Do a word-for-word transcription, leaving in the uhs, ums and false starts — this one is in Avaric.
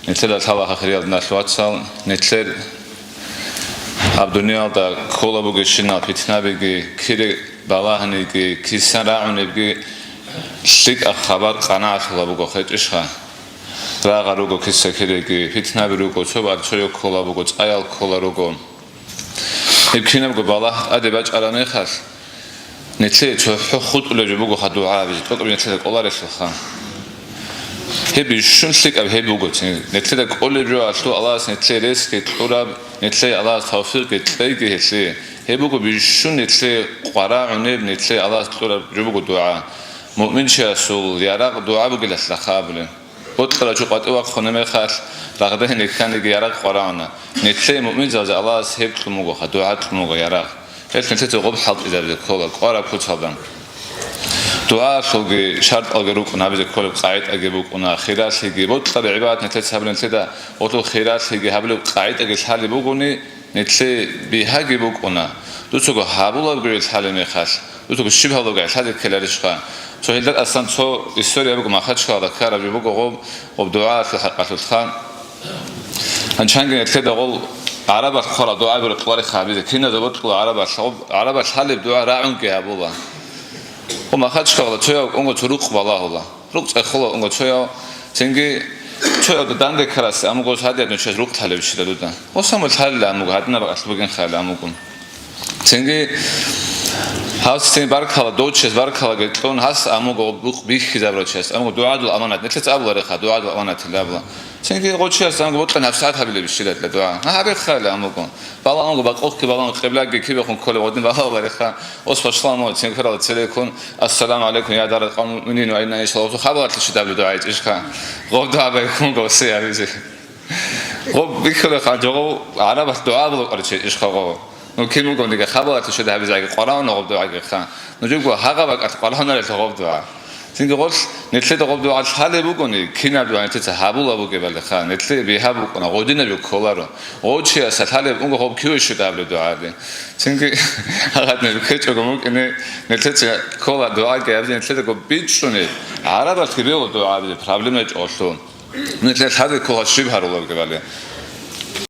Нилъеда лъалаха, хириял диналъул вацал, нилъер гьаб дуниялда ккола бугебщинал питнабиги, кири балагьаниги, кисан рагӀунебги лъикӀаб хабар къанагӀалъула буго, гьечӀищха? Рагъал руго киса-кириги, питнаби руго, цо барцо ккола буго, цӀаял ккола руго. Гьеб кинабго балагь тӀаде бачӀараб мехалъ, нилъее цохӀо хутӀулеб жо бугоха дугӀа гьабизе, тӀокӀаб нилъеда кӀоларелъулха. Гьеб бищун лъикӀаб гьеб буго, цин, нилъеда кӀолеб жоялъул Аллагьас нилъее ресги кьураб, нилъее Аллагьас тавфикъги кьейги гьелъие. Гьеб буго бищун нилъее къварагӀунеб, нилъее Аллагьас кьураб жо буго дугӀа. Муъминчиясул ярагъ дугӀа бугелалъа хабулеб. Бокьарав чи къватӀив вахъуна мехалъ, рагъдайин рекканиги ярагъ къварагӀуна. Нилъее муъминзабазе Аллагьас гьеб кьун бугоха, дугӀа кьун буго ярагъ. Гьелъ нилъеца гъоб хӀалтӀизабизе ккола, кӀвараб куцалда. ДугӀаялъулги шартӀалги рукӀун гьабизе кколеб къагӀидаги букӀуна, хиралъиги, бокьараб гӀибадат нилъеца гьабулеб, нилъеда гъолъул хиралъиги гьабулеб къагӀидаги лъалеб бугони, нилъее бигьаги букӀуна, дуцаго гьабулеб гури лъалеб мехалъ, дуцаго щиб гьабулеб гури лъазе ккеларищха? Цо гьелда тӀасан цо история буго, Махачкалада ккараб жо буго гъоб, гъоб дугӀаялъул хӀакъалъулъха. Гьанчанги нилъеда гъол гӀарабалъ хъварал дугӀа буго, кьвари хабизе, киназда бокьула гӀарабалъ, гъоб гӀарабалъ лъалеб дугӀа рагӀунги гьабула. Гъоб Махачкалада цояв унго цо рукъ балагьула. Рукъ цӀехола унго цояв, цинги цояв данде ккарас амуго, гьадияб нучес рукъ лъалеб щила дуда. Гъосамул лъалила амуго, гьадинаб бакӀалъ бугин хъайила амуго. Цинги гьас цин баркала, дов чияс баркалаги кьун, гьас амуго рукъ бихьизабурав чияс амуго дугӀадул аманат, нилъеца абулареха, дугӀадул аманатилан абула. Цинги гъов чияс амуго бокьани гьабсагӀат гьабилеб щила дугӀа. Гьабихъайила амуго. Балагьунгу бакъухъги балагьун, къиблаги кибехун кколеб гъодин балагьулареха. Ос башламо цинкарала цереккун, «Ассаламу гӀалайкум, я дарал къавмил муъминин ва инна иншаллагьу хабалатлъи щидабли дугӀа гьечӀищха?» Гъоб дугӀа байхъун гъосе гьабизе. Гъоб бихьулеха, жогъов гӀарабалъ дугӀа буго къарчи гьечӀищха гъо? Ну, кин бугониги хабалатлъи щида гьабизеги къварагьуна гъоб дугӀагиха. Нужего гьагъа бакӀалъ къварагьунарелъа гъоб дугӀа. Цинги гъолъ нилъеда гъоб дугӀа лъалеб бугони, кинаб дугӀа нилъеца гьабула бугебали ха, нилъее бигьа букӀуна, гъодинаб жо кколаро. Гъов чияса лъалеб унго гъоб киве щведабли дугӀаби. Цинги гьагъадинаб ккечӀого мукӀине, нилъеца ккола дугӀаги гьабизе, нилъедаго бичӀчӀуни, гӀарабалъги бегьула дугӀаби, проблема гьечӀолъул. Нилъер лъазе ккола щиб гьарула бугебали.